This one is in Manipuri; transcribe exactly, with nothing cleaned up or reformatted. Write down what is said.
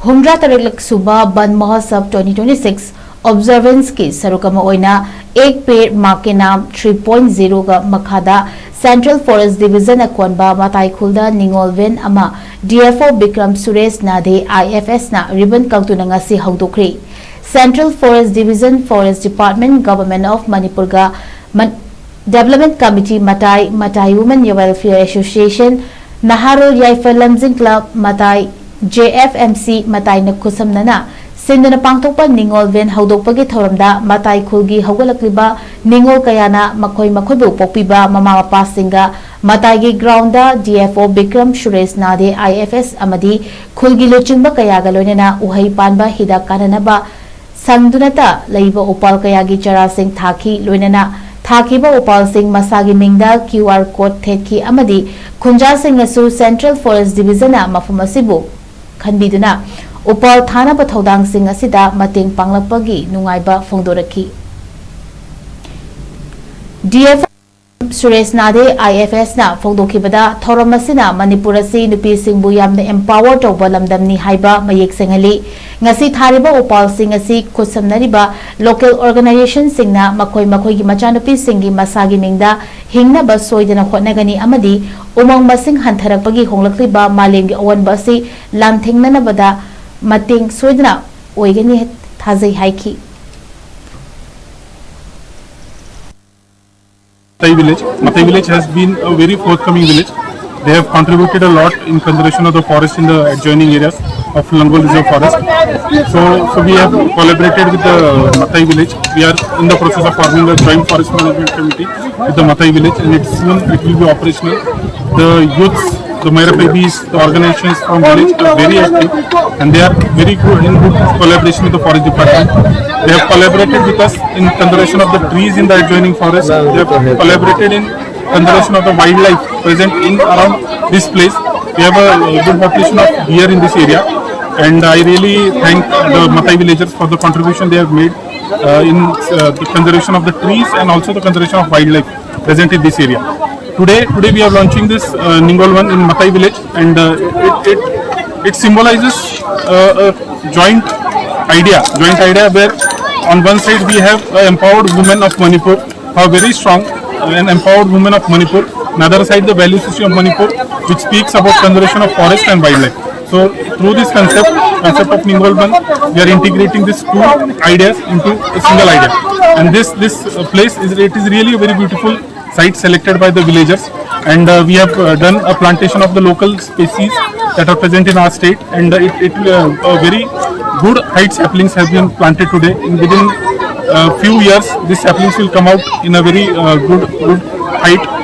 ꯍꯨꯝꯗ꯭ꯔꯥ ꯇꯔꯦꯠꯂꯛ ꯁꯨꯕ ꯕꯟ ꯃꯍꯣꯠꯁꯕ twenty twenty six observance ꯀꯤ ꯁꯔꯨꯛ ꯑꯃ ꯑꯣꯏꯅ ꯑꯦꯛ ꯄꯦꯗ ꯃꯥ ꯀꯦ ꯅꯥꯝ three point zero ꯒ ꯃꯈꯥꯗ Central Forest Division ꯅ ꯀꯣꯟꯕ ꯃꯇꯥꯏ ꯈꯨꯜꯗ ꯅꯤꯉꯣꯜ ꯚꯦꯟ ꯑꯃ D F O Bikram Suresh Nade, I F S ꯅ ꯔꯤꯕꯟ ꯀꯛꯇꯨꯅ ꯉꯁꯤ ꯍꯧꯗꯣꯛꯈ꯭ꯔꯤ꯫ Central Forest Division, Forest Department, Government of ꯃꯅꯤꯄꯨꯔꯒ ꯃꯟ-, Development Committee ꯃꯇꯥꯏ, ꯃꯇꯥꯏ Women Welfare Association, ꯅꯍꯥꯔꯣꯜ ꯌꯥꯏꯐ ꯂꯝꯖꯤꯡ ꯀ꯭ꯂꯕ ꯃꯇꯥꯏ, J F M C ꯃꯇꯥꯏꯅ ꯈꯨꯠꯁꯝꯅꯅ ꯁꯤꯟꯗꯨꯅ ꯄꯥꯡꯊꯣꯛꯄ ꯅꯤꯉꯣꯜ ꯚꯦꯟ ꯍꯧꯗꯣꯛꯄꯒꯤ ꯊꯧꯔꯝꯗ ꯃꯇꯥꯏ ꯈꯨꯜꯒꯤ ꯍꯧꯒꯠꯂꯛꯂꯤꯕ ꯅꯤꯉꯣꯜ ꯀꯌꯥꯅ ꯃꯈꯣꯏ ꯃꯈꯣꯏꯕꯨ ꯄꯣꯛꯄꯤꯕ ꯃꯃꯥ ꯃꯄꯥꯁꯤꯡꯒ ꯃꯇꯥꯏꯒꯤ ground D F O Bikram Suresh Nade, I F S ꯑꯃꯗꯤ ꯈꯨꯜꯒꯤ ꯂꯨꯆꯤꯡꯕ ꯀꯌꯥꯒ ꯂꯣꯏꯅꯅ ꯎꯍꯩ ꯄꯥꯟꯕ ꯍꯤꯗꯥꯛ ꯀꯥꯟꯅꯅꯕ ꯁꯪꯗꯨꯅꯇ ꯂꯩꯕ ꯎꯄꯥꯜ ꯀꯌꯥꯒꯤ ꯆꯔꯥꯁꯤꯡ ꯊꯥꯈꯤ꯫ ꯂꯣꯏꯅꯅ ꯊꯥꯈꯤꯕ ꯎꯄꯥꯜꯁꯤꯡ ꯃꯁꯥꯒꯤ ꯃꯤꯡꯗ Q R code ꯊꯦꯠꯈꯤ ꯑꯃꯗꯤ ꯈꯨꯟꯖꯥꯁꯤꯡꯅꯁꯨ Central Forest Division ꯅ ꯃꯐꯝ ꯑꯁꯤꯕꯨ ꯈꯟꯕꯤꯗꯨꯅ ꯎꯄꯥꯜ ꯊꯥꯅꯕ ꯊꯧꯗꯥꯡꯁꯤꯡ ꯑꯁꯤꯗ ꯃꯇꯦꯡ ꯄꯥꯡꯂꯛꯄꯒꯤ ꯅꯨꯡꯉꯥꯏꯕ ꯐꯣꯡꯗꯣꯔꯛꯈꯤ꯫ D F Suresh Nade, I F S ꯅ ꯐꯣꯡꯗꯣꯛꯈꯤꯕꯗ, ꯊꯧꯔꯝ ꯑꯁꯤꯅ ꯃꯅꯤꯄꯨꯔ ꯑꯁꯤ ꯅꯨꯄꯤꯁꯤꯡꯕꯨ ꯌꯥꯝꯅ empower ꯇꯧꯕ ꯂꯝꯗꯝꯅꯤ ꯍꯥꯏꯕ ꯃꯌꯦꯛ ꯁꯦꯡꯍꯜꯂꯤ꯫ ꯉꯁꯤ ꯊꯥꯔꯤꯕ ꯎꯄꯥꯜꯁꯤꯡ ꯑꯁꯤ ꯈꯨꯠꯁꯝꯅꯔꯤꯕ local organization ꯁꯤꯡꯅ ꯃꯈꯣꯏ ꯃꯈꯣꯏꯒꯤ ꯃꯆꯥꯅꯨꯄꯤꯁꯤꯡꯒꯤ ꯃꯁꯥꯒꯤ ꯃꯤꯡꯗ ꯍꯤꯡꯅꯕ ꯁꯣꯏꯗꯅ ꯍꯣꯠꯅꯒꯅꯤ ꯑꯃꯗꯤ ꯎꯃꯪ ꯃꯁꯤꯡ ꯍꯟꯊꯔꯛꯄꯒꯤ ꯍꯣꯡꯂꯛꯂꯤꯕ ꯃꯥꯂꯦꯝꯒꯤ ꯑꯑꯣꯟꯕ ꯑꯁꯤ ꯂꯥꯟꯊꯦꯡꯅꯅꯕꯗ ꯃꯇꯦꯡ ꯁꯣꯏꯗꯅ ꯑꯣꯏꯒꯅꯤ ꯊꯥꯖꯩ ꯍꯥꯏꯈꯤ꯫ Matai village. Matai village has been a very forthcoming village. They have contributed a lot in conservation of the forest in the adjoining areas of Langol Reserve Forest. So, so we have collaborated with the Matai village. We are in the process of forming a joint forest management committee with the Matai village, and it soon it will be operational. The youths, the Maira Paibis, the organizations from village are very active, and they are very good in good collaboration with the forest department. They have collaborated with us in conservation of the trees in the adjoining forest. They have collaborated in conservation of the wildlife present in around this place. We have a good population of deer in this area, and I really thank the Matai villagers for the contribution they have made uh, in uh, the conservation of the trees and also the conservation of wildlife present in this area. Today, today we are launching this uh, Ningol one in Matai village, and uh, it, it it symbolizes uh, a joint idea, joint idea where on one side we have uh, empowered women of Manipur, who are very strong, uh, and empowered women of Manipur. Another side, the value system of Manipur, which speaks about conservation of forest and wildlife. So through this concept, concept of Ningol Bandh, we are integrating these two ideas into a single idea. And this this uh, place is, it is really a very beautiful site selected by the villagers, and uh, we have uh, done a plantation of the local species that are present in our state, and uh, it, it uh, a very good height saplings have been planted today. In within a few years, these saplings will come out in a very uh, good good height.